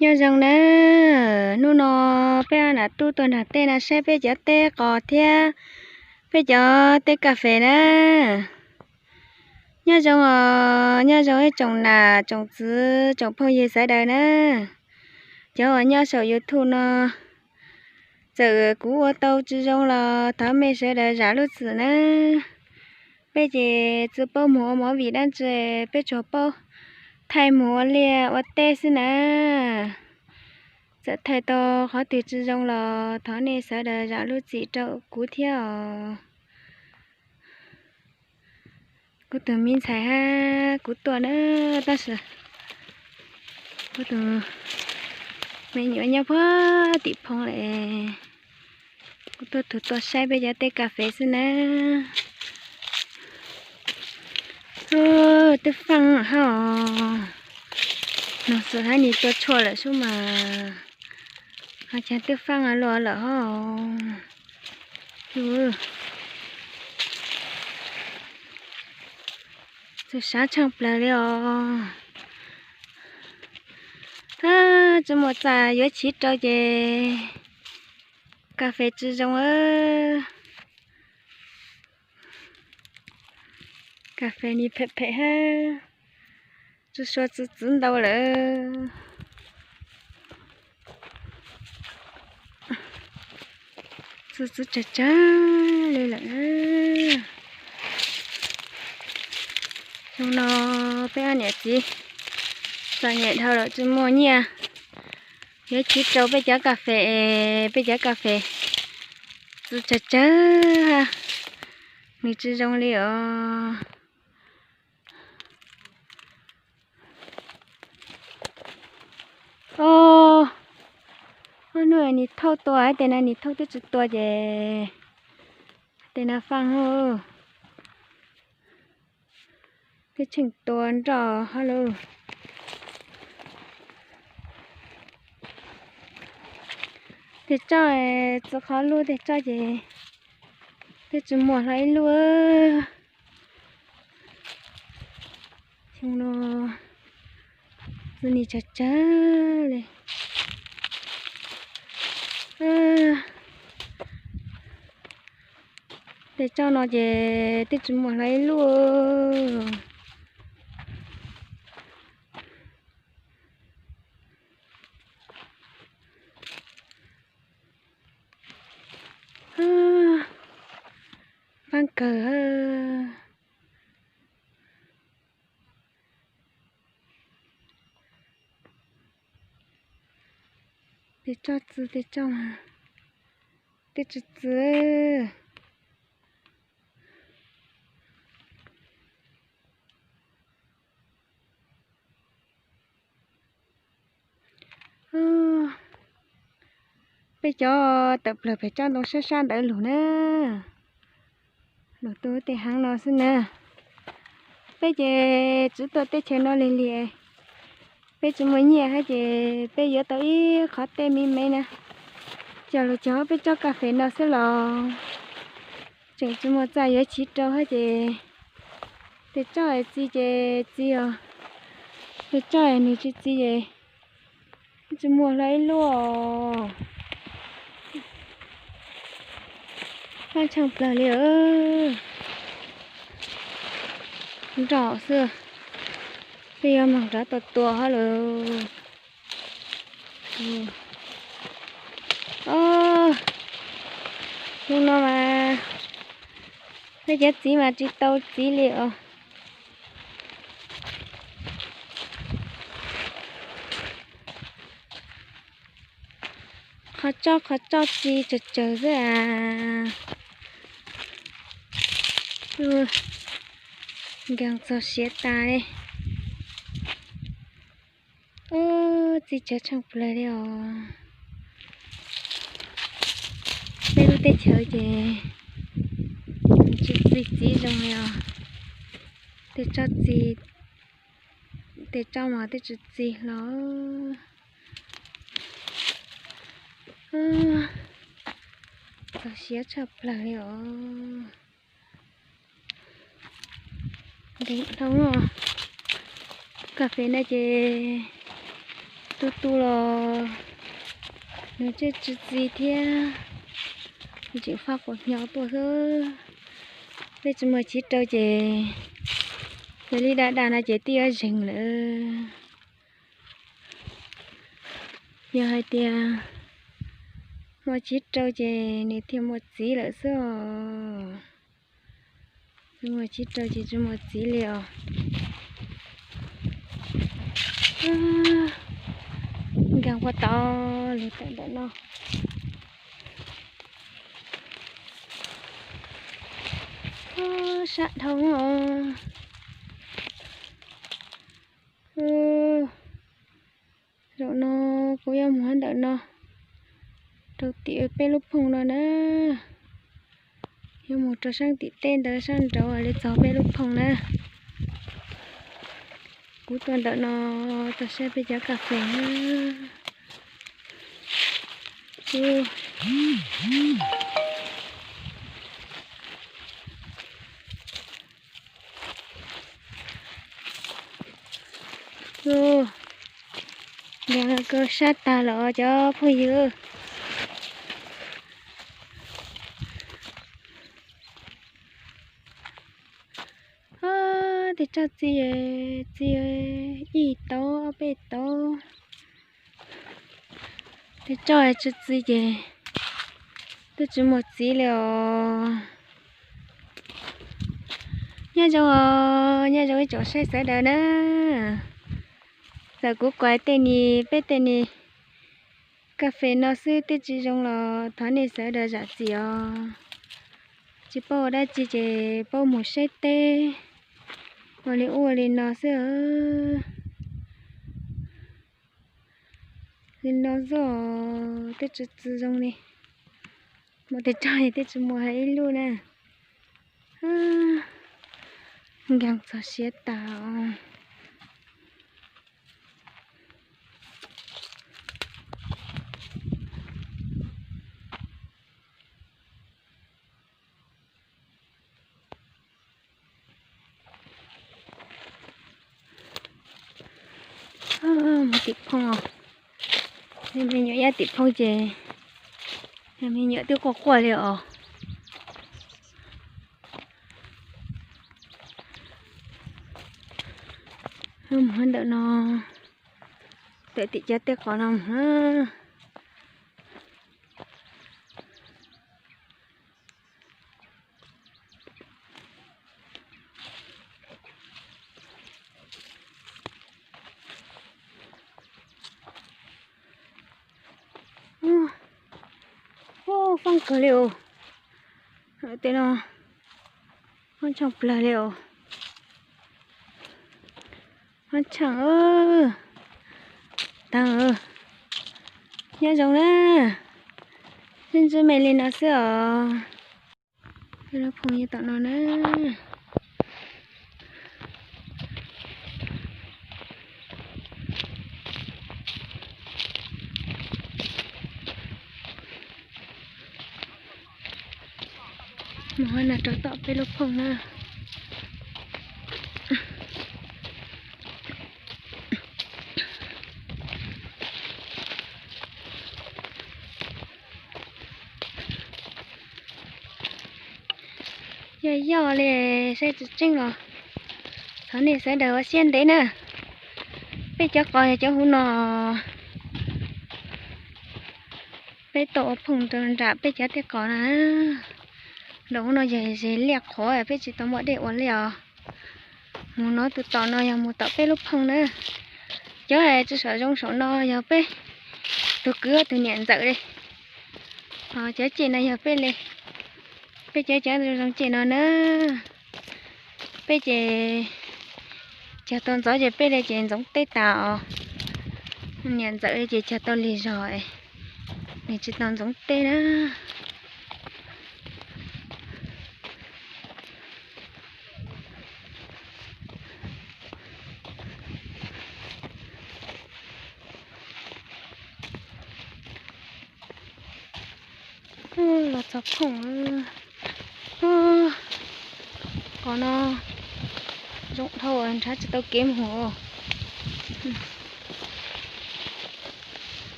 Nyob zoo na, hnub no peb nam tub tuaj nram tej no saib peb cov teb qos thiab peb cov teb kas fes na. Nyob zoo os, nyob zoo ib tsoom nam tsoom txwv tsoom phooj ywg sawv daws na. Cov uas nyob saum YouTube no, txawm kuv ua tau tsis zoo los thov mej sawv daws zam lub txim na. Peb ces tsis paub mus ua movie dab tsi, peb tsuas paub thaij mus ua liaj ua teb xwb na. Txawm thaij tau qhov twg tsis zoo los thov nej sawv daws zam lub txim rau kuv thiab os. Kuv tus me ntxhais hab kuv tuaj na, tab sis kuv tus me nyuam nyob puag tim phoo lawm. Kuv tuaj tug tuaj saib peb cov teb kas fes xwb na. Twb faaj hab os, noog xwm hab nis tua tshuaj lawm sub mas, ho caag twb faaj luaj lawm hab. Txug sab tshaaj plawg li os. Tsis muaj txaj yuav chiv rau ces kas fes tsis zoo. Kas fes nis phem phem hab, tsis sua txwv txwv ntau lawm. Txwv txwv tsawg tsawg li lawm. Xyoo no peb ob niam txiv txom nyem dhau lawm tsis muaj nyiaj yuav chiv rau peb cov kas fes, peb cov kas fes txwv tsawg tsawg, nws tsis zoo li os. Ob hnub nis thauj tua, tej no nis thauj twb tsis tua ces tej no faaj hab. Tej tsheej tua nroj hab lauj. Tej tsob txwv qhov lub tej tsob ces twb tsis muaj hlo ib lub. Xyoo no txwv nis tsawg tsawg li. Tej tsob no ces twb tsis muaj hlo ib lub. Faaj kawg. Tej tsob txwv tej tsob mas twb tsis txwv. Peb cov tawm plawg pem tsob ntoo sab sab ntawd lug na. Lug tu tej haav no xwb na. Peb ces tsis tuaj teb chaws no lig lig, peb tsis muaj nyiaj hab ces peb yuav tau ib qhov tej me me na, coj lug cog peb tsob kas fes no xwb los tseem tsis muaj txaj yuav chiv rau hab ces tej tsob txi ces txi os, tej tsob nws tsis txi ces tsis muaj hlo ib lub. Faaj tshaaj plawg li. Nroj xwb, peb yuav moog rov tua tua hab lawm. Hnub no mas peb cov txiv mas tsis tau txiv li os. Qhov tsob qhov tsob txi tsawg tsawg xwb as. Nkeeg txog siav tas li. Txi tsawg tshaaj plawg li os. Peb lub teb chaws ces tsis txi txiv zoo li os. Tej tsob txi, tej tsob mas twb tsis txi hlo. Txog siav tshaaj plawg li os. Nkeeg dhau. Kas fes no ces Tu tu los nws tseem tsis txi thiab, nws tseem faj quav hnyo tuaj xwb. Peb tsis muaj chiv rau ces yog li daj daj no ces twb yuav zeeg lawm. Yog hais tias muaj chiv rau ces nws thiaj muaj txiv lawm xwb os. Tsis muaj chiv rau ces tsis muaj txiv li os. Nkees ua tau lug tawm ntawm no. Sab dhau os. Zaum no kuv yuav mus ntawm no, rau tim peb lub phooj no na. Yuav mus rau sab tim teb ntawd sab nraud li txog peb lub phooj na. Kuv tuaj ntawm no tau saib peb cov kas fes na. Nkees kawg sab tag los cov phooj ywg. Tej tsob txiv, txiv ib taub ob peb taub. Tej tsob tsis txi ces twb tsis muaj txiv li os. Nyob zoo os, nyob zoo ib tsoom saib sawv daws na. Txawm kuv kuav tej ni, peb tej ni kas fes no xwb twb tsis zoo los thov nej sawv daws zam txim os. Tsis paub ua dab tsi ces paub mus saib teb ua li ub ua li no xwb. Li no xwb os, twb tsis txi zoo li. Muaj tej tsob twb tsis muaj hais ib lub na. Nkees txog siav tas os. Mus tim phooj os. Me nyuam nyob tim phooj ces me nyuam twb quaj quaj li os. Mus ntawm no, tawm tim cov tej qos no mus. Ub, foob kawg li os. Tej no foob tshooj plawg li os. Foob tshooj, taag, nyob zoo na. Sib ntsib me li no xwb os. Peb lub phooj ywg tom no na. Mus no rau tom peb lub phooj na. Yog yog li, saib tsis tseeb los thov nej sawv daws ua siab ntev na. Peb cov qos yog cov huv no. Peb tau ua phooj rau nram peb cov tej qos na. Nram huv no yog ze liaj qhuav peb tsis tau muaj dej ua li os. Mus no tus tom no yog mus tom peb lub phooj na. Cov tsis saum zoo saum no yog peb tus kwv tus niam ntxawm li. Cov ceg no yog peb li. Peb cov cov zoo ceg no na. Peb ces cog tau ntxov ces peb li ces ntxoov teb tas os. Niam ntxawm li ces cog tau lig zog, nws tsis tau ntxoov teb na. Los txog phooj, qos no zoo dhau nrhav tsis tau kev mus.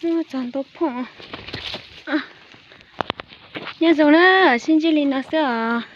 Txog ntua phoom. Nyob zoo na, sib ntsib li no xwb os.